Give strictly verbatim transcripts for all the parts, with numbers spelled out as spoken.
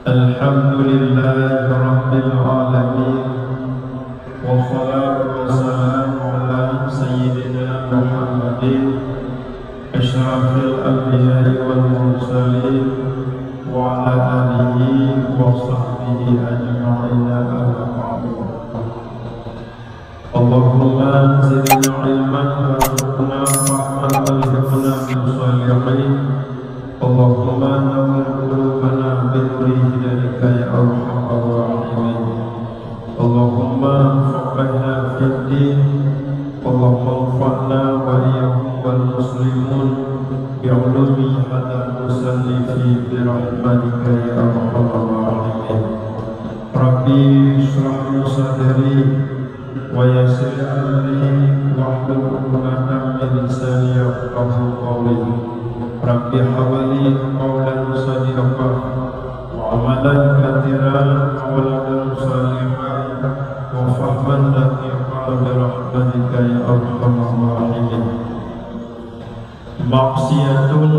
الحمد لله رب العالمين، والصلاة والسلام على سيدنا محمد أشرف الأنبياء والمرسلين وعلى آله وصحبه أجمعين، أما بعد. اللهم زدنا علما وارزقنا فهما وألحقنا بالصالحين. اللهم نور قلوبنا بنور هدايتك يا أرحم الراحمين. اللهم فقهنا في الدين. اللهم انفعنا وإياهم والمسلمون بعلوم هذا المصنف برحمتك يا أرحم الراحمين. رب اشرح لي صدري ويسر أمري واحلل عقدة من لساني يفقهوا قولي. رب هب لي قولا صديقا وعملا كثيرا وولدا صالحا وفهما دقيقا برحمتك يا أرحم الراحمين. Maksiatun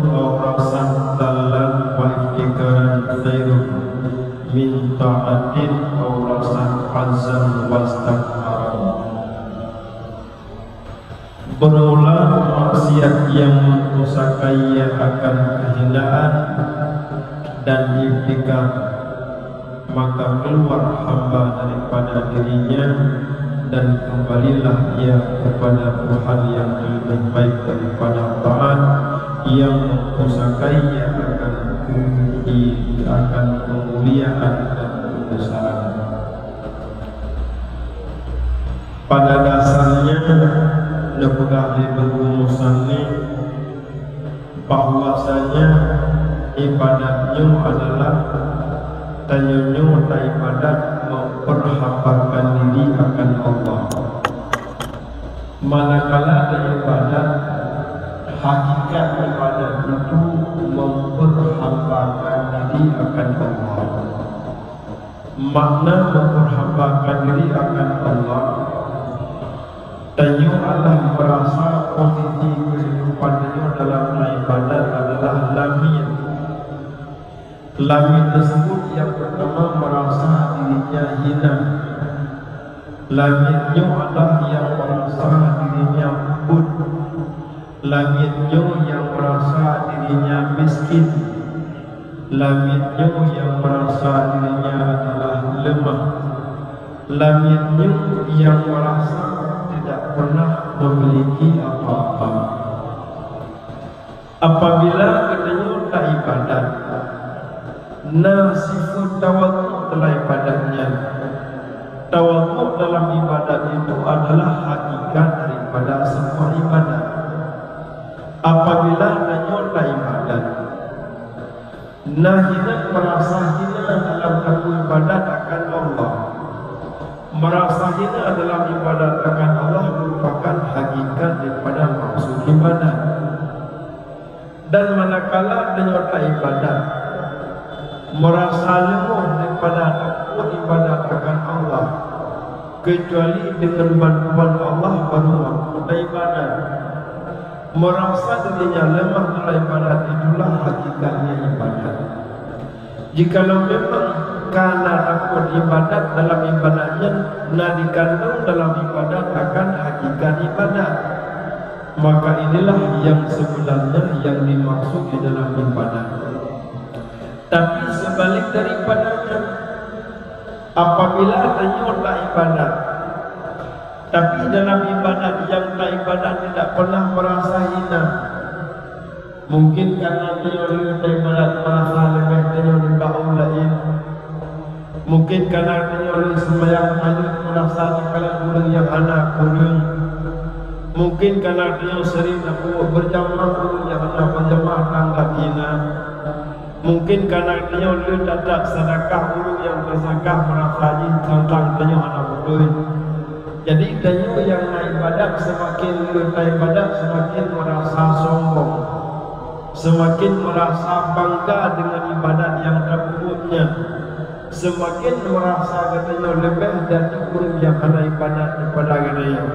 aw rasah dhallan wa iftikaran khairun min ta'atin aw rasah azan wastakbaran. Bermula maksiat yang mempusakai ia akan kehinaan dan iftikar, maka keluar hamba daripada dirinya dan kembalilah ia kepada Tuhan yang lebih baik daripada taat, yang mempusakai ia akan ke-, akan kemuliaan dan kebesaran. Pada dasarnya, neupeugah lé Teungku Musannif, bahwasanya ibadat nyoe adalah tanyoe nyoe taibadat memperhambakan diri akan Allah. Manakala taibadat, hakikat ibadat itu memperhambakan diri akan Allah. Makna memperhambakan diri akan Allah, tanyoe Allah merasa posisi kehidupan tanyoe dalam ibadat adalah lamiet. Lamiet tersebut yang pertama merasa dirinya hina. Lamiet nyoe adalah yang merasa dirinya ubit. Lamiet nyoe yang merasa dirinya miskin. Lamiet nyoe yang merasa dirinya adalah lemah. Lamiet nyoe yang merasa tidak pernah memiliki apa-apa. Apabila geutanyoe taibadat, na sifeuet tawadhu dalam ibadat nyan. Tawadhu dalam ibadat itu adalah hakikat daripada semua ibadat. Apabila tanyoe taibadat, na hina, merasa hina dalam takue ibadat akan Allah, merasa hina dalam ibadat akan Allah merupakan hakikat daripada maksud ibadat. Dan manakala tanyoe taibadat, merasa leumoh daripada takue ibadat akan Allah, kecuali dengan bantuan Allah baru mampu taibadat. Merasa dirinya lemah dalam ibadat, itulah hakikatnya ibadat. Jikalau memang ka na takue ibadat dalam ibadat nyan, na dikandung dalam ibadat akan hakikat ibadat, maka inilah yang sebenarnya yang dimaksud di dalam ibadat. Tapi sebalik daripadanya, apabila tanyoe taibadat, tapi dalam ibadat nyang taibadat tidak pernah merasa hina, mungkin karena tanyoe taibadat merasa leubeh tanyoe nibak ureueng laén. Mungkin karena tanyoe seumayang tahajud merasa takalon ureueng nyang hana kureueng. Mungkin karena tanyoe sering tapeubuet berjamaah, ureueng nyang hana berjamaah tanggap hina. Mungkin karena tanyoe le that-that sedekah, ureueng nyang teusedekah merasa jih teuntang tanyoe hana beutôi. Jadi, tanyoe nyang na ibadat, seumaken le taibadat, seumaken merasa sombong, seumaken merasa bangga deungon ibadat nyang tapeubuet nyan, seumaken merasa geutanyoe leubeh dari ureueng nyang hana ibadat daripada geutanyoe.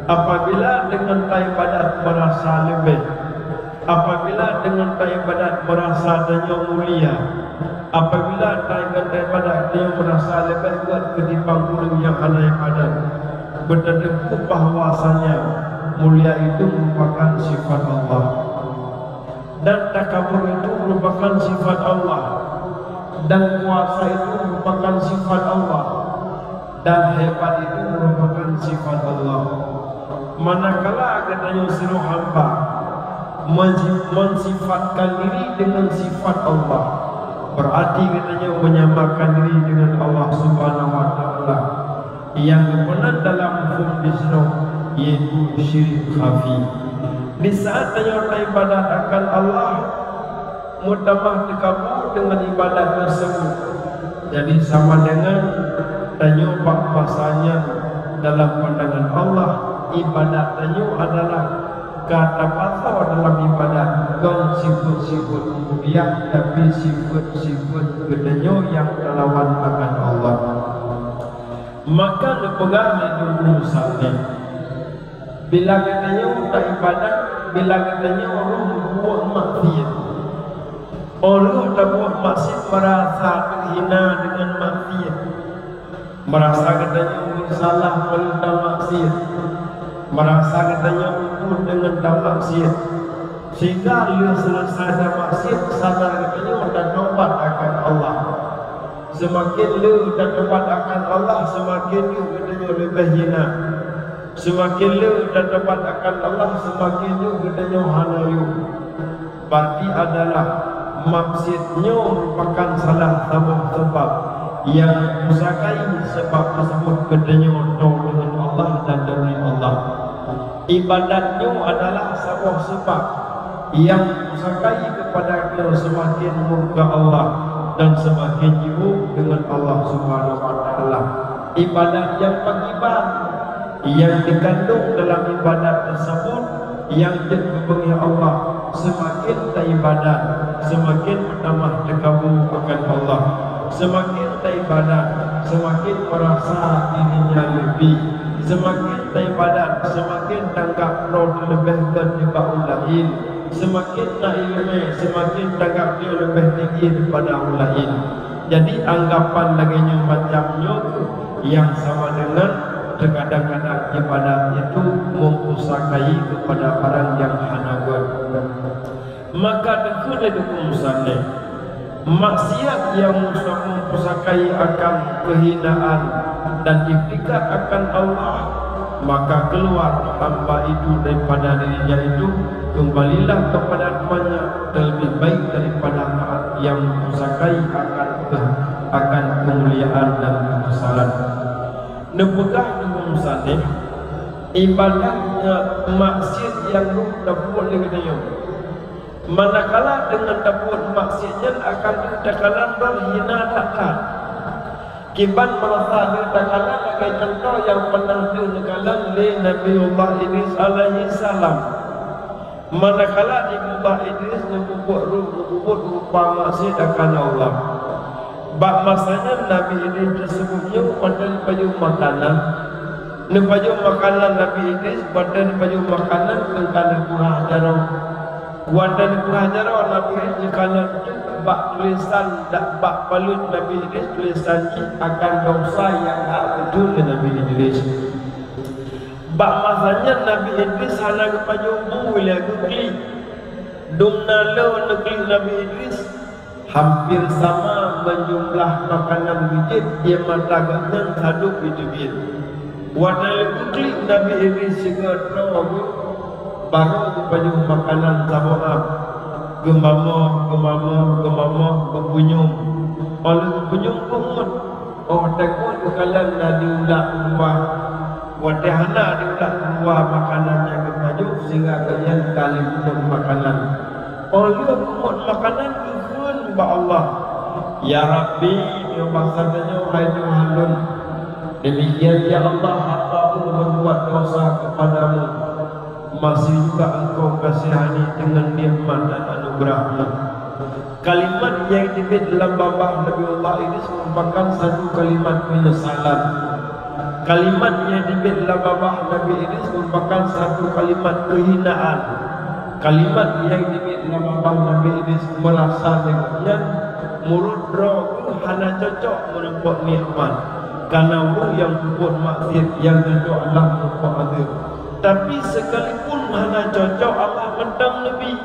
Apabila deungon taibadat merasa leubeh, apabila deungon taibadat merasa tanyoe mulia, apabila Mulia itu merupakan sifat Allah, dan takabur itu merupakan sifat Allah, dan kuasa itu merupakan sifat Allah, dan hebat itu merupakan sifat Allah. Manakala geutanyoe sidroe hamba mensi-, mensifatkan diri dengan sifat Allah, berarti geutanyoe menyamakan diri dengan Allah Subhanahu wa Taala. Nyang geupeugah dalam huköm Islam, yaitu syirik khafi. Di saat tanyoe taibadat akan Allah, meutamah teukabu deungon ibadat teuseubut. Jadi, sama deungon tanyoe bak masa nyan dalam pandangan Allah, ibadat tanyoe adalah ka tapasoe dalam ibadat, kon sifeuet-sifeuet rububiyah, tapi sifeuet-sifeuet geutanyoe nyang talawan akan Allah. Maka neupeugah lé Nabi Musa nyan, bila geutanyoe taibadat, bila geutanyoe roh buet maksiat. Óh lheueh tabuet maksiat, meurasa teuhina deungon maksiat, meurasa geutanyoe meusalah meunurot maksiat, meurasa geutanyoe muphom deungon tamaksiat, sehingga lheueh seuleusoe tamaksiat, sadar geutanyoe tatobat akan Allah. Seumaken le tatobat akan Allah, seumaken le geutanyoe leubeh hina. Seumaken le tatobat akan Allah, seumaken le geutanyoe hana yum. Berarti adalah maksiat nyoe merupakan salah saboh sabab nyang meusakai sabab teuseubut geutanyoe toe deungon Allah dan dari Allah. Ibadat nyoe adalah saboh sabab nyang meusakai keupada nyoe seumaken murka Allah dan seumaken jiôh deungon Allah Subhanahu wa Taala. Ibadat nyang pakriban nyang dikandong dalam ibadat teuseubut nyang jeuet geubeungéh Allah, seumaken taibadat, seumaken meutamah teukabu akan Allah. Seumaken taibadat, seumaken meurasa diri nyan leubeh. Seumaken taibadat, seumaken tanggap droe leubeh gét nibak ureueng laén. Seumaken na iéleumé, seumaken tanggap droe leubeh tinggi daripada ureueng laén. Jadi, anggapan lagée nyoe macam nyoe kheueh nyang sama deungon teukadang-kadang ibadat itu meupusakai keupada barang nyang hana gét. Maka dikheun lé Nabi Musa nyan, maksiat nyang meupusakai akan keuhinaan dan iftira akan Allah, maka keluar hamba itu daripada dirinya itu, kembalilah kepada Tuhannya, terlebih baik daripada taat nyang meupusakai akan ke-, akan kemuliaan dan kebesaran. Neupeugah Imam Musanif, ibadat, eh, maksiat nyang rhot tabuet lé geutanyoe. Manakala deungon tabuet maksiat nyan akan deuh takalon droe hina that-that. Kiban meurasa deuh takalon lagée cuntoh nyang pernah deuh neukalon lé Nabiullah Idris alaihissalam. Manakala Nabiullah Idris neupeubuet ru-, neupeubuet rupa maksiat akan Allah. Bak masa nyan Nabi Idris teuseubut nyoe watée neupajoh makanan. Neupajoh makanan Nabi Idris, watée neupajoh makanan, neukalon peurah jaroe. Watée neupeurah jaroe Nabi Idris, neukalon teuk bak tulésan dak bak paleuet Nabi Idris, tulésan jih akan desya nyang ka geubuet lé Nabi Idris. Bak masa nyan Nabi Idris hana geupajoh bu ilée geuklik. Dum na lôn neuklik Nabi Idris, hampir sama meujumlah makanan geujép, ie mata gobnyan sadub jiteubiet. Watée lheueh geuklik Nabi Idris sigoe droe geuh, barô geupajoh makanan saboh am. Geumamoh, geumamoh, geumamoh, geupeunyum. Óh lheueh geupeunyum geuhot. Óh teungoh geukalon na di ulak u luwa. Watée hana di ulak u luwa makanan nyang geupajoh, sehingga gobnyan ka lheueh geuhot makanan. Óh lheueh geuhot makanan geukheun bak Allah, "Ya Rabbi, meunyoe basa tanyoe hai Tuhan lôn, demikian ya Allah, hamba-Mu berbuat dosa keupada-Mu." Masih juga Engkau kasihani deungon nikmat dan anugerah-Mu. Kalimat nyang teubiet lam babah Nabiullah Idris merupakan satu kalimat penyesalan. Kalimat nyang teubiet lam babah Nabi Idris merupakan satu kalimat kehinaan. Kalimat nyang teubiet lam babah Nabi Idris meurasa nyan meurot droe hana cocok meurumpok nikmat. Kana ureuëng nyang peubuet maksiat nyang cocok adalah meurumpok azeub. Tapi sekalipun hana cocok, Allah mantong neubri.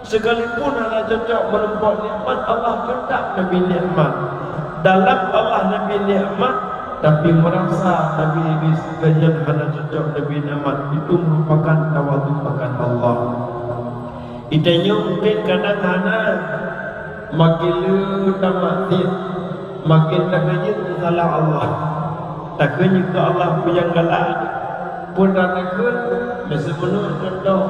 Sekalipun hana cocok meurumpok nikmat, Allah mantong neubri nikmat. Dalam Allah neubri nikmat, tapi meurasa Nabi Idris geuh nyan hana cocok neubri nikmat, itu meurupakan tawadhu akan Allah. Geutanyoe mungken kadang hana, makin le tamaksiet, makin takeujeuet salah Allah. Takeujeuet keu Allah peue nyang galak. Peue takeujeuet? Miseu meunoe cuntoh,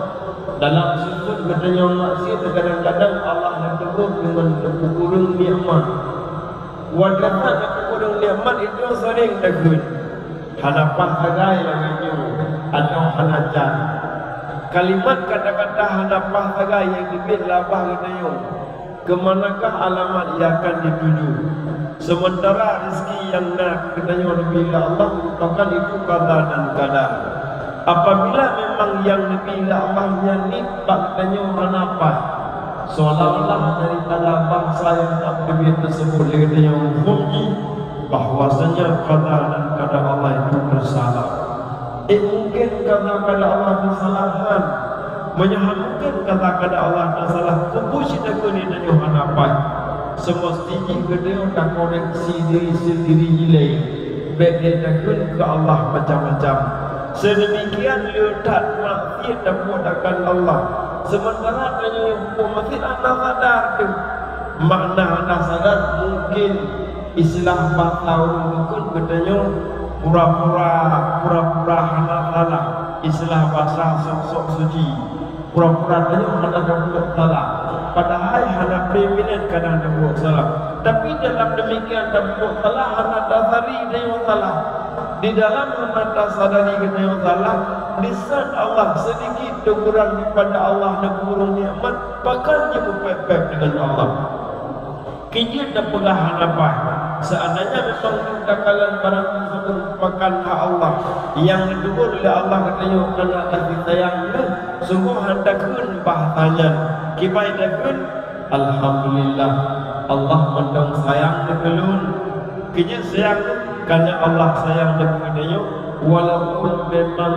dalam sifeuet geutanyoe maksiet, kadang-kadang Allah neuteugur deungon neupeukureueng nikmat. Watée that neupeukureueng nikmat itu sering takeujeuet. Hana paih sagai lagée nyoe, atawa hana can. Kalimat kata-kata hana paih sagai nyang teubiet lam bah geutanyoe, keumanakah alamat nyang akan dituju? Seumeuntara rezeki nyang na geutanyoe neubri lé Allah, meurupakan itu qada dan qadar. Apabila memang nyang neubri lé Allah nyan niet bak geutanyoe hana paih, seolah-olah daripada bansa nyang ka teubiet teuseubut lé geutanyoe muphom jih, bahwasanya qada dan qadar Allah itu teusalah. Eh, mungken qada qadar Allah teusalah? Han. Meunyoe han mungken qada qadar Allah teusalah, keupeue sit takheun geutanyoe hana paih? Seumeusti jih geutanyoe takoreksi diri sendiri ilée. Bék lé takheun keu Allah macam-macam. Seudeumikian le that maksiet tapubuet akan Allah. Seumeuntara tanyoe nyang peubuet maksiet hana sadar teuh. Makna hana sadar mungken istilah basa ureuëng dukun geutanyoe pura-pura, pura-pura hana salah. Istilah basa sok-sok suci. Pura-pura tanyoe hana tapeubuet salah, padahai hana pré minét kadang tapeubuet salah. Tapi dalam deumikian tapeubuet salah, hana tasadari tanyoe salah. Di dalam hana tasadari geutanyoe salah, di saat Allah seudikit teguran daripada Allah neupeukureueng nikmat, pakon jimeupéb-péb deungon Allah. Keujeuet tapeugah hana paih. Seuandainya memang takalon barang tersebut merupakan hak Allah nyang neuteugur lé Allah geutanyoe karena kasih sayang Geuh, sunggoh han takheun bahasa nyan. Kiban takheun, "Alhamdulillah, Allah mantong sayang keu lôn." Keujeuet sayang, karena Allah sayang keu geutanyoe, walaupun memang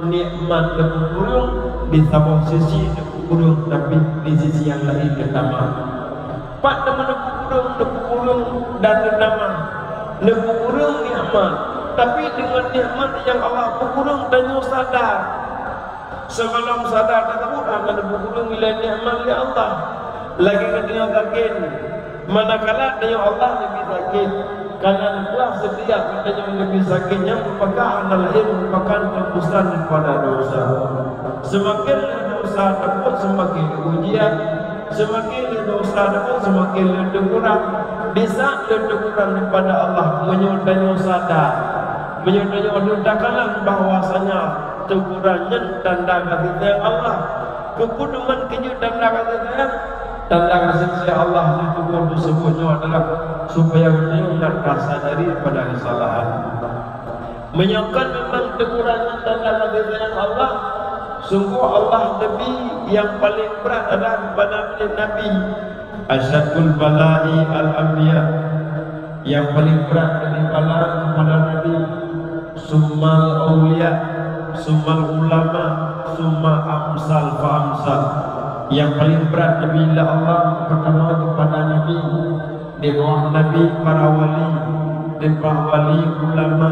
nikmat neupeukureueng, di saboh sisi neupeukureueng, tapi di sisi nyang laén teutamah. Pat teuma neupeukureueng, neupeukureueng dan teutamah. Neupeukureueng nikmat, tapi deungon nikmat nyang Allah peukureueng tanyoe sadar. Sigohlom sadar tateupue hana neupeukureueng ilée nikmat lé Allah. Lagée geutanyoe sakét, manakala tanyoe Allah neubri sakét, karena neupeugah setiap geutanyoe neubri sakét nyan meupakah hana laén meupakon teumbusan daripada desya. Seumaken lé desya tapubuet, seumaken lé ujian. Seumaken lé desya tapubuet, seumaken lé teguran. Di saat lé teguran daripada Allah, meunyoe tanyoe sadar, meunyoe tanyoe lheueh takalon bahwasanya teguran nyan tanda kasih sayang Allah. Keupeue teuma keujeuet tanda kasih sayang? Tanda kasih sayang Allah neuteugur teusebut nyoe adalah supaya geutanyoe nyang ka sadari pada keusalahan. Meunyoe kon memang teguran nyan tanda kasih sayang Allah, sunggoh Allah neubri nyang paleng brat adalah keupada milék Nabi. Asyaddul bala'i al-anbiya. Nyang paleng brat neubri bala keupada Nabi, summal auliya, summal ulama, summa amsal fa amsal. Nyang paleng brat neubri lé Allah peurtama keupada Nabi, di bawah Nabi para wali, di bawah wali ulama,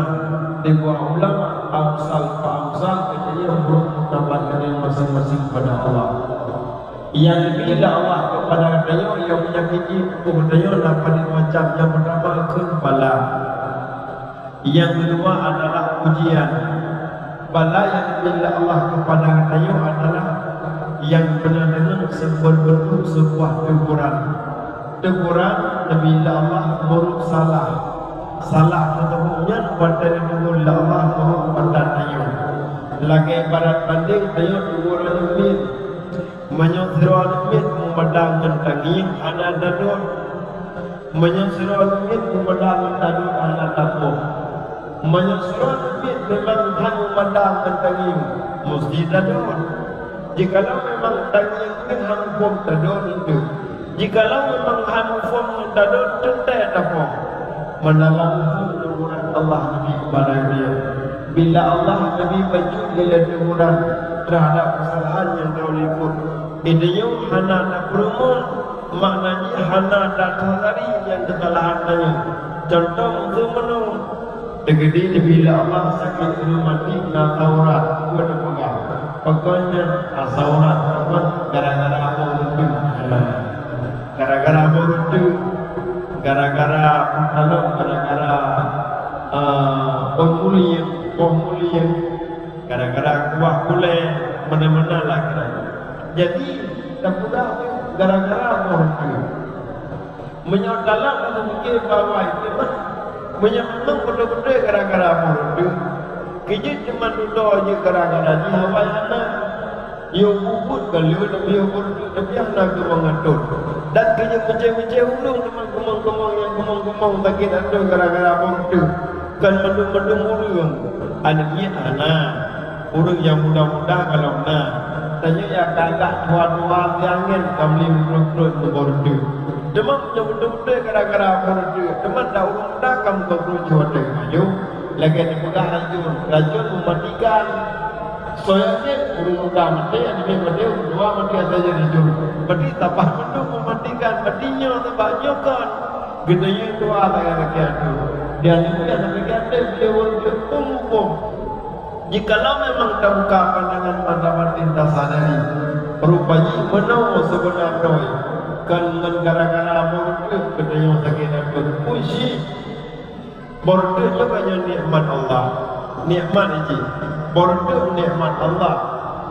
di bawah ulama amsal fa amsal, artinya ureuëng meutobat lé masing-masing pada Allah. Nyang neubri lé Allah keupada geutanyoe, nyang meunyakéti tuboh geutanyoe na padum macam. Nyang peurtama kheun bala. Nyang keudua adalah ujian. Bala nyang neubri lé Allah keupada geutanyoe adalah nyang beuna deungon seubeuntuk seubuah teguran. Teguran neubri lé Allah meurok salah. Salah teuteupeue nyan watée neuteugur lé Allah meurok mata tanyoe. Lagée ibarat bandeng, tanyoe teguran nyan miet. Meunyoe sidroe aneuëk miet meumada ngon tangieng hana tadot, meunyoe sidroe aneuëk miet meumada ngon tadot hana tapoh, meunyoe sidroe aneuëk miet memang han meumada ngon tangieng, musti tadot. Jikalau memang tangieng nyan han muphom tadot enteuk, jikalau memang han muphom ngon tadot teuntée tapoh, manala muphom teguran Allah neubri keupada geutanyoe. Bila Allah Nabi bacut lé lé teguran terhadap kesalahan nyang droe likot, geutanyoe hana tapeureumeun, makna jih hana tasadari nyang keusalahan tanyoe. Contoh, meuseu meunoe, teukeudi bila Allah sakét reumatik na saurat, buet peugah, pakon nyan saurat, pakon gara-gara boh reuteuek. Gara-gara boh reuteuek, gara-gara peutalok, gara-gara, eh, ôn mulieng, boh mulieng, gara-gara kuah gulée, meunan-meunan lah kira. Jadi, tapeugah gara-gara boh reuteuek. Meunyoe dalam meunyoe pike bawai teuma, meunyoe memang beutôi-beutôi gara-gara boh reuteuek, keujeuet teuma dudoe jeuet gara-gara jih awai hana. Yoh bubuet ka lheueh leubeh boh reuteuek, tapi hana keumong atôt. Dan keujeuet meucé-meucé ulôn teuma keumong-keumong nyang keumong-keumong sakét atôt gara-gara boh reuteuek. Kon mandum-mandum ureuëng, aneuk miet hana. Ureuëng nyang muda-muda kalon na, tanyoe nyang ka agak tuha-tuha siangén ka meuli meukrot-krot ngon boh reuteuek. Teuma meunyoe beutôi-beutôi gara-gara boh reuteuek, teuma dak ureuëng muda ka meukrot-krot watée maju, lagée tapeugah racun, racun meumatikan. Soe yakin ureuëng muda maté, aneuk miet maté, ureuëng tuha maté, asai jadi racun. Berarti saban mandum meumatikan, berarti nyoe sabab nyoe kon. Geutanyoe tuha lagée-lagée ateueh. Di ateueh nyan lagée ateueh beuleubeh peuhukôm. Jikalau memang tabuka pandangan mata batin tasadari, rupa jih meunoe seubeuna droe, kon ngon gara-gara boh reuteuek geutanyoe sakét ateueh. Puji! Boh reuteuek nyoe ka nyoe nikmat Allah. Nikmat jih. Boh reuteuek nikmat Allah.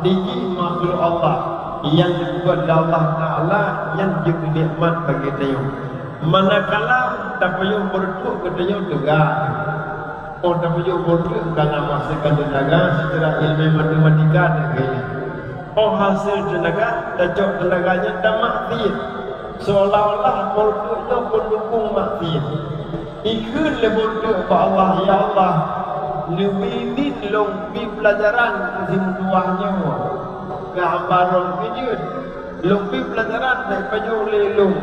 Di jih makhluk Allah. Nyang geupeugét lé Allah Taala nyan jeuet nikmat bagi tanyoe. Manakala tapajoh boh reuteuek geutanyoe teuga. Oh, tapajoh boh reuteuek ka na meuhasilkan teunaga secara ilmu matematika dan lain-lain. Oh, hasil teunaga, tacok teunaga nyan tamaksiet. Seolah-olah boh reuteuek nyoe peundukung maksiet. Ikheun lé boh reuteuek bak Allah, "Ya Allah, neubi idhin lôn bi peulajaran keu si meutuwah nyoe keu hamba droe keujeuet. Lôn bi peulajaran bèk pajoh lé lôn.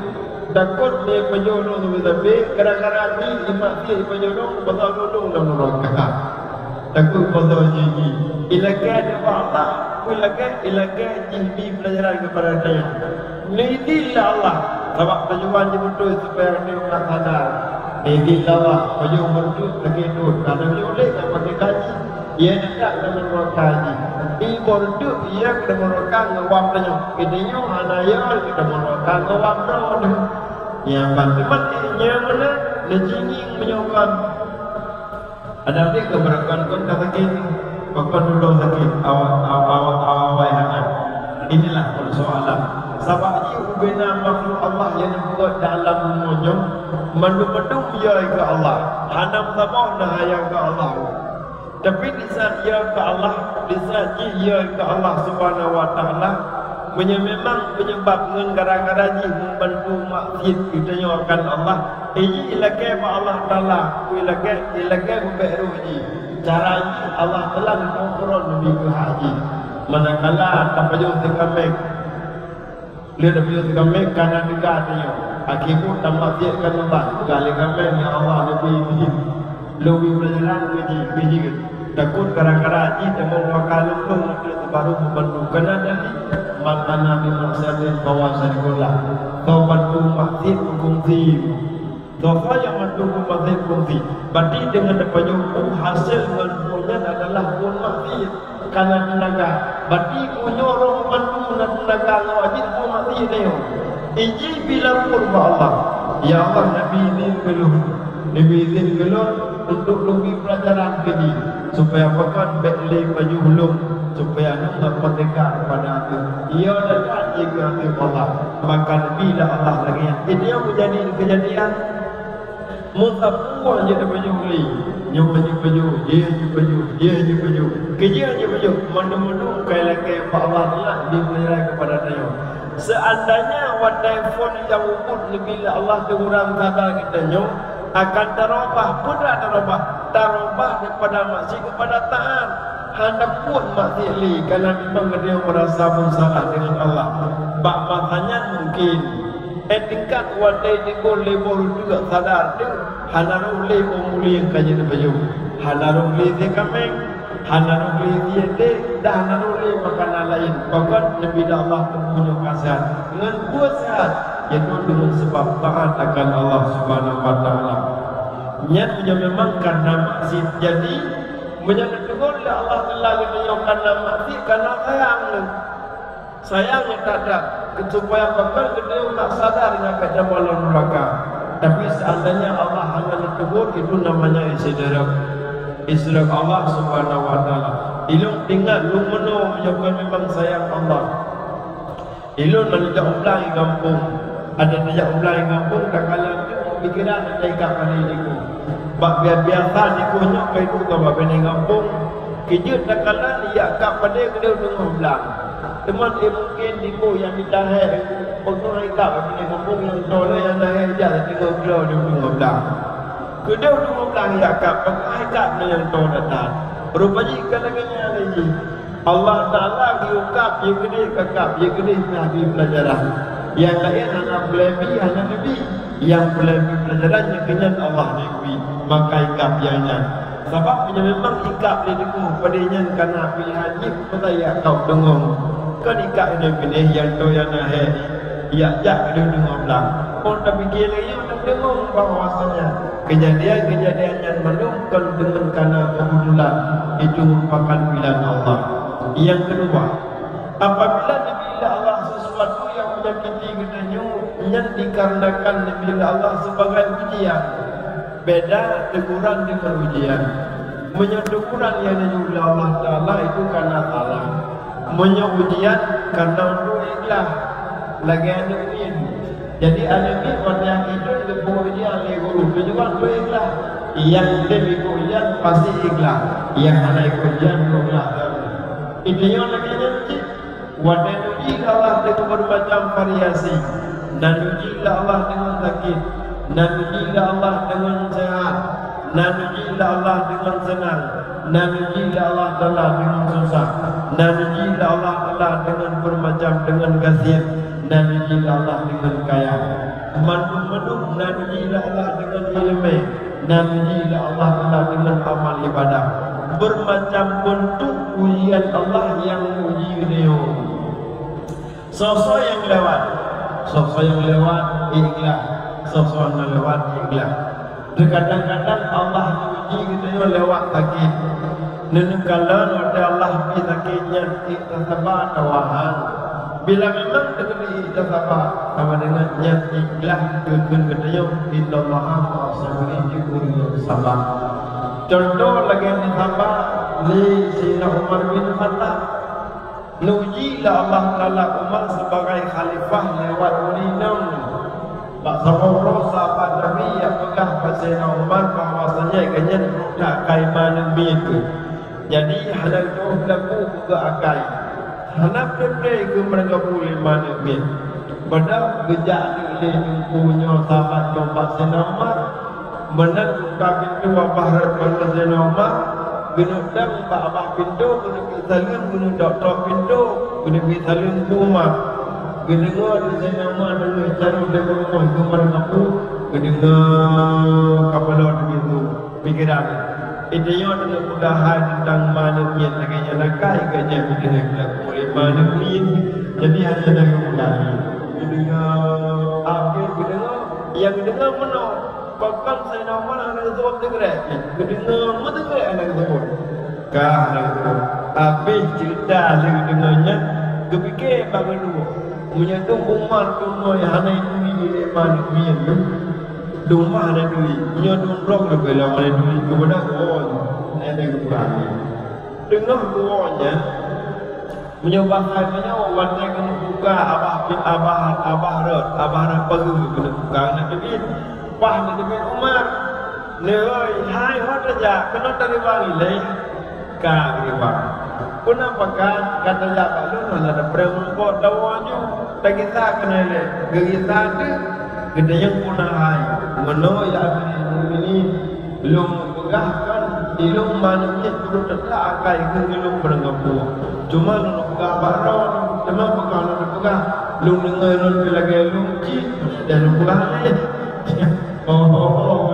Takot lé pajoh lôn sabe-sabe, gara-gara jih imaksiet ipajoh lôn, basa lôn lam neuraka." Takot basa jih jih. Ilakèe nibak Allah, ilakèe, ilakèe jih bi peulajaran keupada tanyoe. Neuidhin lé Allah, sabab tujuan jih beutôi supaya tanyoe ka sadar. Neuidhin lé Allah, pajoh boh reuteuek lagèe dot, karena nyoe lé ka pakai kaji. Ia dekat dengan neraka jih. Di boh reuteuek ia keu neraka ngon wam tanyoe. Geutanyoe hana ia keu neraka ngon wam droe. Nyang ban teuma nyang meunan, neujingieng meunyoe kon. Adak deh keu beureukan kon ka sakét, pakon dudoe sakét, awa-, awa-, awa-, awai hana. Inilah persoalan. Sabab jih ubena makhluk Allah nyang neupeugét dalam bumoe nyoe, mandum-mandum ia keu Allah. Hana meusaboh na ia keu Allah. Tapi di saat ia keu Allah, di saat jih ia keu Allah Subhanahu wa Taala, meunyoe memang penyebab ngon gara-gara jih membantu maksiet geutanyoe akan Allah, eh, jih ilakèe bak Allah Taala, ilakèe, ilakèe beubèk roh jih. Cara jih Allah Taala neuturon leubeh keu hak jih. Manakala tapajoh sikaméng, lé tapajoh sikaméng ka na teuga tanyoe. Akhé buet tamaksiet keu Allah, teuga lé kaméng, "Ya Allah, neubi idhin." Lôn bi peulajaran keu jih, keu jih. Takot gara-gara jih tamong maka lôn-lôn ateueh teubarô peubantu. Kana dari, "Man ana bi maksiatin fahuwa syarikun lah." Soe bantu maksiet hukôm sim. Soe nyang bantu maksiet hukôm sim. Berarti deungon tapajoh buet hasil ngon buet nyan adalah buet maksiet. Kana teunaga. Berarti meunyoe roh bantu na teunaga ngon wajéb buet maksiet nyoe. Iji bila pun bak Allah. Ya Allah, neubi idhin keu lôn. Neubi idhin keu lôn untuk lôn bi peulajaran keu jih, supaya pakon bèk lé pajoh lôn, supaya lôn merdeka pada ateueh. Ia dekat jih keu ateueh Allah. Maka neubi lé Allah lagèe nyan. Jadi, apa jadi keujadian? Meusapeue jeuet pajoh lé. Nyoe pajoh-pajoh, jih pajoh, jih pajoh. Keu jih pajoh. Mandum-mandum kai lakèe bak Allah Taala di peulajaran keupada tanyoe. Seandainya watèe phon nyang ubit neubi lé Allah teurang sadar geutanyoe, akan tarubah, peue dak tarubah? Tarubah daripada maksiet keupada taat. Hana pun maksiet lé, karena memang geutanyoe merasa bersalah dengan Allah. Bak masa nyan mungkin, eh, tingkat watèe jeuet lé boh reuteuek sadar teuh, hana rôh lé boh mulieng ka jeuet neupajoh. Hana rôh lé sikaméng, Hana lé idéh, dan hana lé makanan laén. Pakon Nabi Allah teupeue nyoe ka seuhat. Ngon peue seuhat? Yaitu deungon sabab taat akan Allah Subhanahu wa Taala. Nyan meunyoe memang karena maksiat jadi, meunyoe neutegur lé Allah Taala geutanyoe karena maksiat, karena sayang. Sayang that-that, supaya pakon geutanyoe tak sadar nyan ka teuma lam nuraka. Tapi seandainya Allah hana neutegur, itu namanya istidraj. Istidraj Allah Subhanahu wa Taala. Ilôn ingat lôn meunoe meunyoe kon memang sayang Allah. Ilôn na jak u blang di gampông. Ada tajak u blang di gampông, takalon tu pikiran ada ikat pada diriku. Bak bia-, biasa dikoh nyoe ka iduek ka bak binéh gampông. Keujeuet takalon ijak kab padé keudéh u teungoh blang. Teuma, eh, mungkin dikoh nyang mita hék, peugah ikab bak binéh gampông nyang toe lé nyang na hék jak teungoh bloe di u teungoh blang. Keudéh u teungoh blang ijak kab, peugah ikab nyang toe that-that. Rupa jih ka lagée nyan lé jih. Allah Taala geuyue kab, jih keudéh ka kab, jih keudéh na bi peulajaran. Nyang laén hana peuleubi, hana neubi. Nyang peuleubi peulajaran nyang keu nyan Allah neubi, maka ikab nyang nyan. Sabab meunyoe memang ikab lé dikoh padé nyan ka na pilihan jih, meusayak kab deungoe. Kon ikab binéh-binéh nyang toe nyang na hék, ijak jak keudéh u teungoh blang. Kon tapike lé nyoe, tadeungoe bahwasanya keujadian-keujadian nyan mandum kon deungon kana keubeutulan, itu merupakan pilihan Allah. Nyang keudua, apabila neubi lé Allah sesuatu nyang menyakiti geutanyoe, nyan dikarenakan neubi lé Allah sebagai ujian. Beda teguran deungon ujian. Meunyoe teguran nyang neujok lé Allah Taala, itu kana salah. Meunyoe ujian, kana untuk ikhlas. Lagée aneuk miet. Jadi, aneuk miet watée nyang hidup geupeu ujian lé guru, tujuan keu ikhlas. Nyang tem ikot ujian pasti ikhlas. Nyang hana ikot ujian, hana ikhlas. Intinya lagée nyan cit, watée neuji lé Allah deungon bermacam variasi. Na neuji lé Allah deungon sakét, na neuji lé Allah deungon sehat, na neuji lé Allah deungon seunang, na neuji lé Allah Taala deungon susah, na neuji lé Allah Taala deungon bermacam, deungon gasien, na neuji lé Allah deungon kaya. Mandum-mandum na neuji lé Allah deungon iéleumé, na neuji lé Allah Taala deungon amal ibadah. Bermacam bentuk ujian Allah nyang uji geutanyoe. Soe-soe nyang lewat, soe-soe nyang lewat ikhlas, soe-soe hana lewat ikhlas. Teukadang-kadang Allah uji geutanyoe lewat sakét. Neuneukalon watée Allah bi sakét nyan, kita saba atawa han. Bila memang teukeudi kita saba, sama deungon nyan ikhlas geukheun geutanyoe, "Innallaha ma'as sabirin", jikheun saba. Contoh lagée neusaba lé Saidina Umar bin Khattab. Neuji lé Allah Taala Umar sebagai khalifah lewat ureuëng inong. Bak saboh droe sahabat Nabi nyang peugah bak Saidina Umar bahwasanya geuhnyan rhot that akai ma aneuk miet. Jadi, hana geutuwoe beulaku keu akai. Hana pré-pré geumeureugabu lé ma aneuk miet. Padahai geujak lé teungku nyoe sahabat nyoe bak Saidina Umar. Meunan buka pintoe Abah rot bak Saidina Umar, geuneuk dong bak abah pintoe, geuneuk bi saleuem, geuneuk tok-tok pintoe, geuneuk bi saleuem keu Umar. Geudeungoe lé Saidina Umar, deungoe carông lé ureuëng inong, geumeureugabu, geudeungoe ka peulom teubiet su pikiran. Intinya deungoe peugah hai teuntang ma aneuk miet lagée nyan akai, geuhnyan pih deungoe peulaku lé ma aneuk miet. Jadi hana lagée peugah. Geudeungoe, akhé geudeungoe, nyang geudeungoe meunoe. Pakon Saidina Umar hana geuseuôt teugrek? Geudeungoe meuteugrék hana geuseuôt. Ka hana geuseuôt. Habéh ceurita lé geudeungoe nyan, geupike bak geuduek. Meunyoe dum Umar dum nyoe hana ituri lé ma aneuk miet tu. Dum mah hana ituri. Meunyoe dum droe leubeh lom hana ituri keubeuna geuwoe nyan. Hana geupeugah lé. Teungoh geuwoe nyan, Meunyoe bahasa meunyoe watée keuneuk buka abah pi-, abah, abah rot, abah rot peue keuneuk buka, na teubiet. Bah na teubiet Umar. Neuhôi, hai ho tajak, keunoe tariwang ilée. Ka geuba. Peue na pakat, ka tajak bak lôn hana tapreh muphom tawoe ju. Tagisa keunoe ilée, geugisa deuh. Geutanyong peue na hai. Meunoe ya Amirul Mukminin. Lôn peugah kan, ilôn ma aneuk miet peuduek that-that akai keu ilôn peurangkapeue. Cuma lôn peugah bak droe, teuma peugah lôn peugah, lôn deungoe lôn pih lagée lôn cit, dan lôn peugah lé. Oh, oh,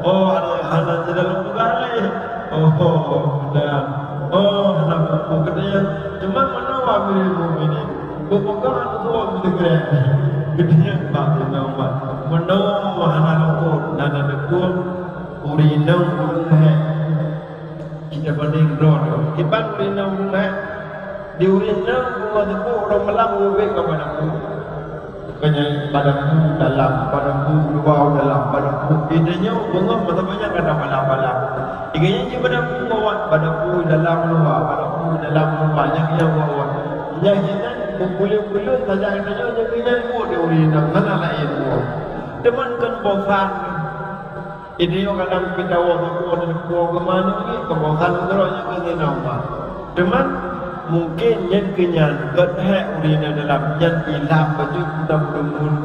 oh, hana, hana jadi lôn peugah lé. Oh, oh, oh. Meunoe hana leumpot, na, na teupeue ureueng inong ureueng hék. Kita bandeng droe nyoe. Kiban ureueng inong ureueng hék, di ureueng inong beungoh teupeu uroe malam ureueng bék ka padang bu. Bukannya padang bu dalam, padang bu luwa dalam, padang bu. Di tanyoe beungoh masa banyak kadang malam-malam. Di gaya je padang bu bawah, padang bu dalam luwa, padang bu dalam luwa, nyang, nyang bawah. Nyang jinan, buleuen-buleuen saja tanyoe nyang keunan buet di ureueng inong, hana laén buet. Teuma kon bosan. Di tanyoe kadang pih tawoe saboh di puwoe geumanö nyoe, kebosan keudroe nyang keunan mah. Teuma mungken nyan keuh nyan gét hék ureueng inong dalam nyan ilap bacut guna meudeungon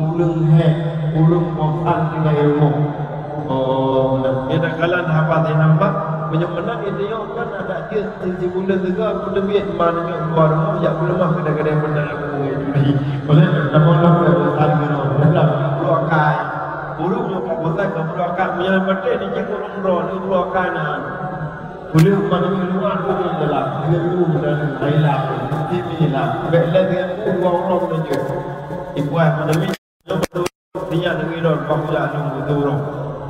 ureueng hék, ureueng bosan tinggai rumoh. Oh, nyang kalon haba sinambah, meunyoe meunan di tanyoe kan adak jeuet Sisi buleuen teuga peuteubiet ma nyoe luwa rumoh jak peuleumah kadang-kadang benda laku ngon judi. Oleh kamoe lom keu bosan keunoe, dalam peuruakai. Ureueng nyoe ka bosan keu peuruakai, meunyoe patéh di cik ureueng droe, di peuruakai na. Uleuh ma nyoe luwa rumoh dalam, di rumoh dalam, hai lah, sisi lah. Bèk lé dengan dua orang saja. Ibuai pandemi. Ingat lagèe lôn, bah kujak lôn beudurong.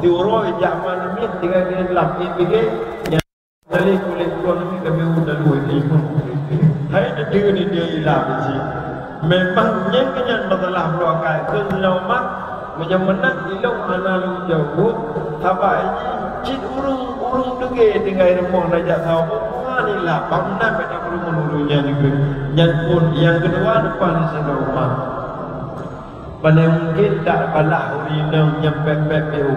Di uroe jak malam nyoe tinggai di lam I P G, nyang tali kulit kôn nyoe kami udah dua ribu. Hai teudeue ni dia ilang di sini. Memang nyan keuh nyan masalah peuruakai keu lôn mah. Meunyoe meunan ilong hana lôn jaweueb, sabab jih cit ureueng-ureueng teugé tinggai rumoh na jak saboh, hana ilang, bang nan bèk na ureueng meunurui nyan dikeue. Nyan phôn nyang keudua leupah di sidroe mah. Paléng mungken dak balah ureueng inong nyang pèt-pèt P U.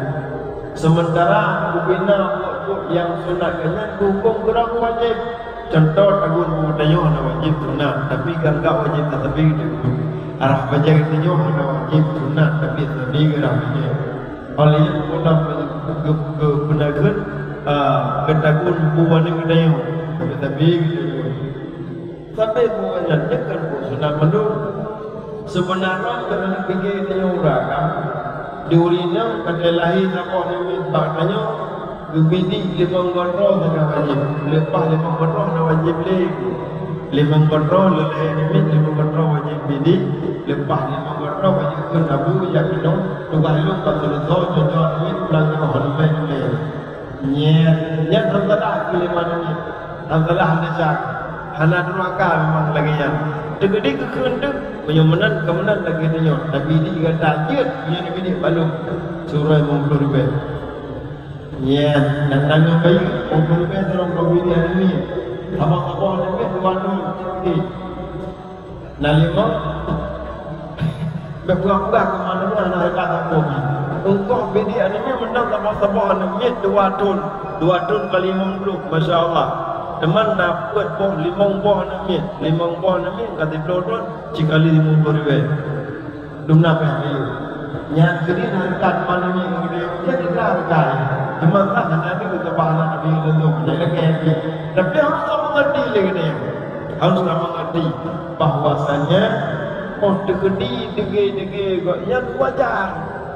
Seumeuntara ubena buet-buet nyang sunat nyan hukôm keurang wajéb. Cuntoh, tagun buet tanyoe hana wajéb sunat, tapi geuanggap wajéb tasabe geutanyoe. Arah bajèe geutanyoe hana wajéb sunat, tapi tasabe geutanyoe. Oleh nyan, peue geu-, geu-, geupeuna kheun, a, geutagun buet aneuk geutanyoe, tapi tasabe geutanyoe. Sabe buet nyan nyan kan buet sunat mandum. Seubeuna droe keuneuk pike tanyoe ureueng agam, di ureueng inong ka lahé saboh aneuk miet bak tanyoe, geubidik limong goe droe sagai wajéb. Leupah limong goe droe hana wajéb lé. Limong goe droe lheueh lahé aneuk miet, limong goe droe wajéb bidik. Leupah limong goe droe wajéb kheun abu jak keunoe, tugaih lôn ka seuleusoe, cocok aneuk miet pulang keunoe hana mè-mè. Nyan, nyan hana salah keu lima namiet. Hana salah hana syak. Hana durhaka memang lagèe nyan. Teukeudi geukheun teuk, meunyoe meunan ka meunan lagèe tanyoe. Tapi di gata jeuet, meunyoe neubidik balum. Surah lima puluh ribèe. Nyan, dan tanyoe bayeue, lima puluh ribèe tolong bagi dia namiet. Saboh-saboh namiet dua nol. Na limong, bèk peugah-peugah keu mandum na hebat saboh. Engkau bidik aneuk miet meunan saboh-saboh aneuk miet dua thon, dua thon ka limong ploh, masya Allah. Teuma na peuet boh, limong boh aneuk miet, limong boh aneuk miet ka siplôh thon, sikali limong ploh ribèe. Dum na pèng ribèe. Nyan keudeh na reukat mandum nyan keudeh, jadi na reukat. Teuma kan hana ada keu bah aneuk Nabi Yusuf, jadi lagèe nyan. Tapi harus kamu ngerti lé keudeh. Harus kamu ngerti bahwasanya, oh, teukeudi degé-degé gobnyan wajar.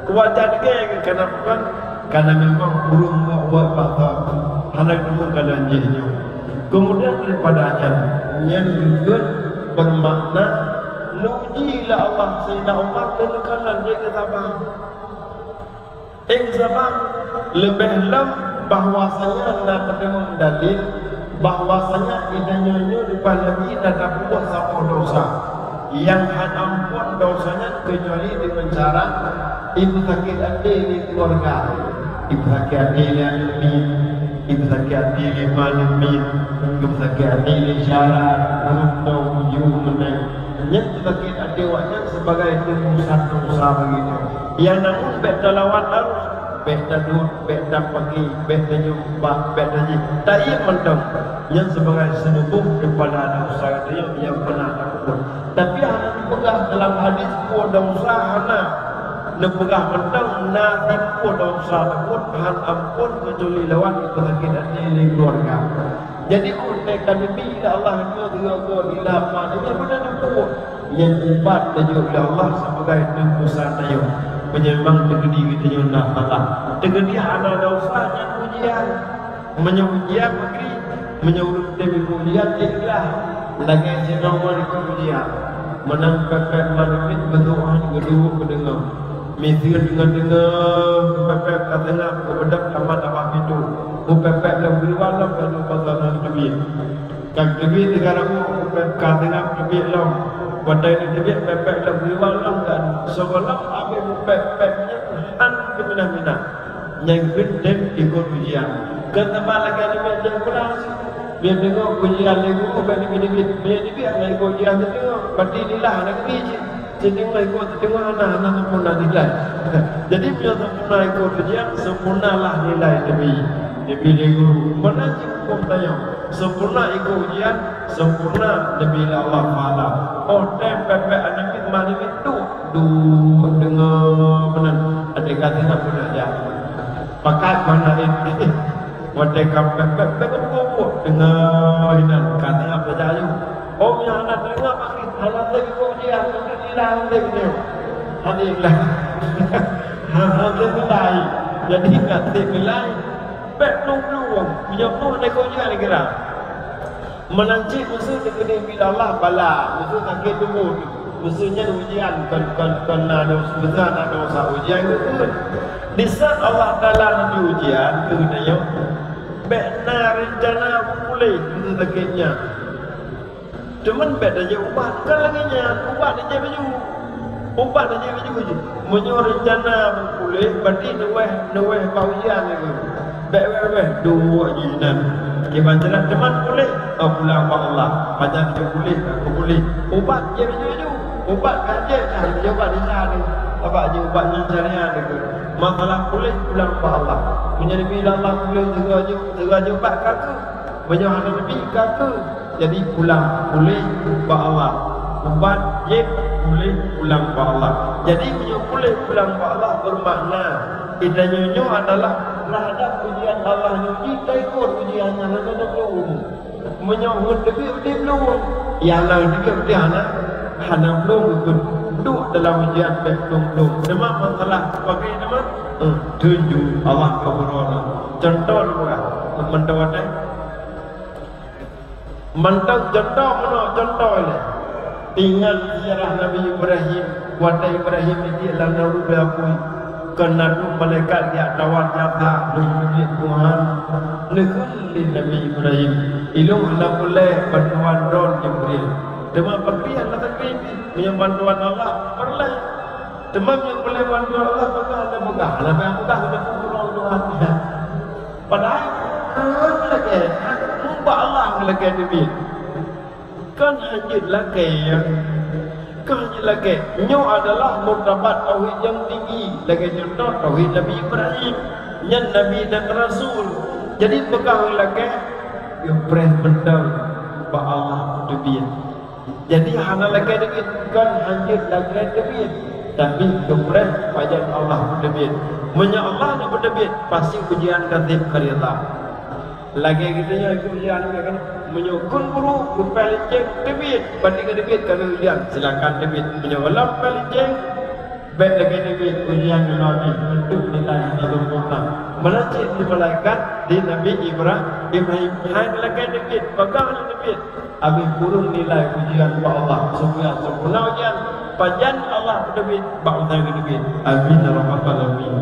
Wajar degé, kenapa kan? Karena memang ureueng buet-buet bak hana teumeukalon jih nyoe. Kemudian daripada nyan, nyan geuh bermakna neuji lé Allah Saidina Umar keuneuk kalon jih keu sabar. Eng saban leubeh lom bahwasanya na teurimong dalil bahwasanya di tanyoe nyoe leupah Nabi na tapeubuet saboh desya nyang hana ampôn desya nyan keucuali deungon syarat ipeusakét até lé keuluwarga, ipeusakét até lé aneuk miet, ipeusakét até lé ma aneuk miet, ipeusakét até lé syara, ureueng tuha, ujoe, meunan. Nyan ipeusakét até awaknyan sibagai teumeusan desya bagi nyoe. Nyang namun bèk talawan arus, bèk taduek, bèk tapaki, bèk tanyumbah, bèk tajih. Taiem mantong. Nyan sibagai seuneubeuet keupada desya geutanyoe nyang pernah tapeubuet. Tapi hana geupeugah dalam hadis peue desya hana. Neupeugah mantong na sipeue desya tapeubuet hana ampôn keucuali lewat ipeusakét até lé keuluwarga. Jadi, ureueng ka neubi lé Allah nyoe sigoe-goe di lama nyoe beuna neupeubuet. Nyan ibat tajok lé Allah sibagai teumeusan tanyoe. Meunyoe memang teukeudi geutanyoe na salah. Teukeudi hana desya nyan ujian. Meunyoe ujian, meunyoe ureueng teubiet ujian, ikhlas. Lagèe sidroe ngon ikot ujian. Meunan pepet manumin beutôi geuduek geudeungoe. Miseue deungoe-deungoe pepet ka seungab geubeudôh tamat bak pintoe. Pepet lom geuliwat lom laju pasang teubiet. Ka teubiet teuka rabu pepet ka seungab teubiet lom. Watèe teubiet pepet lom geuliwat lom dan sigohlom abéh pepet-pepet nyan han geuminah-minah. Nyang keunteng ikot ujian. Keu teuma lagèe nibak nyang peulas. Biar deungoe ujian lé guru bak nibit-nibit. Biar nibit hana ikot ujian teudeungoe. Berarti nilai hana geubi cit. Teudeungoe ikot teudeungoe hana, hana sempurna nilai. Jadi meunyoe sempurna ikot ujian, sempurnalah nilai nibit. Nibit lé guru. Meunan cit hukôm tanyoe. Sempurna ikot ujian, sempurna nibit lé Allah Taala. Oh, tem pepet aneuk miet, ma aneuk miet tu. Duek deungoe meunan, até ka teuh na peue jak. Pakat mana ini? Watèe ka pek-pek-pek buet deungoe inan ka teuh na peue jak. Oh, nyang hana teudeungoe magrib, hana teudeungoe ujian, untuk nilai hana teudeungoe. Hana nilai. Hana teudeungoe nilai. Jadi, hana teudeungoe nilai. Bèk plueng-plueng. Meunyoe plueng, hana teudeungoe ujian kira. Meunan cit meuseu teukeudi bila Allah bala, meuseu sakét tuboh, meuseu nyan ujian kon, kon, kon na dos-, meuseu na desya ujian geukheun. Di saat Allah Taala neubi ujian keu geutanyoe, bèk na reuncana puléh meuseu sakét nyan. Teuma bèk tajak ubat, kon lagèe nyan, ubat tajak baju. Ubat tajak baju jih. Meunyoe reuncana puléh, berarti neuwèh, neuwèh bak ujian lagèe. Bèk wèh-wèh, duek jih nan. Kiban jalan teuma puléh, oh, pulang bak Allah. Pajan dia puléh, ka puléh. Ubat jih baju-baju. Ubat ka jih, ka jih ubat di sana. Ubat jih ubat nyang syariat lagèe. Masalah puléh, pulang bak Allah. Meunyoe neubi Allah puléh, teungoh jih, teungoh jih ubat ka keu. Meunyoe hana neubi ka keu. Jadi pulang puléh bak Allah. Ubat jih puléh pulang bak Allah. Jadi meunyoe puléh pulang bak Allah bermakna geutanyoe nyoe adalah terhadap ujian Allah neuji, taikot ujian nyan hana teupeue. Meunyoe heuet teubiet udép lôn, nyang na teubiet udép hana, hana lôn geukheun duek dalam ujian bèk lôn-lôn. Teuma masalah pakai teuma, eh, tunjuk Allah keu buroe. Contoh lôn peugah, mantong watèe Mantong contoh meunoe, contoh ilèe. Ingat seujarah Nabi Ibrahim, watèe Ibrahim jitiek lam nanggroe apui, kon na dum malaikat geujak tawat nyata lôn jeuet Tuhan. Neukheun lé Nabi Ibrahim, "Ilôn hana peureulèe bantuan droe Jibril." Teuma pakriban na takbir, meunyoe bantuan Allah peureulèe. Teuma meunyoe peureulèe bantuan Allah, peugah hana peugah, hana payah peugah, hana peugah Tuhan. Padahai, hana lagèe, hana bak Allah lagèe teubiet. Kon hana jeuet lagèe, kon hana jeuet lagèe. Nyoe adalah martabat tauhid nyang tinggi, lagèe contoh tauhid Nabi Ibrahim. Nyan nabi dan rasul. Jadi, peugah lagèe, geupreh mantong bak Allah teubiet. Jadi, hana lagèe teubiet, kon hana jeuet lagèe teubiet, tapi geupreh pajan Allah peuteubiet. Meunyoe Allah nyang peuteubiet, pasti ujian ka sép keu Allah. Lagèe geutanyoe ikôt ujian, kan? Meunyoe kheun guru, geupreh linceng, teubiet, berarti ka teubiet, ka ujian, silakan teubiet. Meunyoe gohlom preh linceng, bèk lagèe teubiet, ujian ngon Nabi, untuk nilai hana sempurna. Meunan cit di malaikat, di Nabi Ibra-, Ibrahim, hai lagèe teubiet, peugah lé teubiet. Habéh kureueng nilai ujian bak Allah. Supaya sempurna ujian, pajan Allah peuteubiet, bak masa geuteubiet. Amin ya rabbal alamin.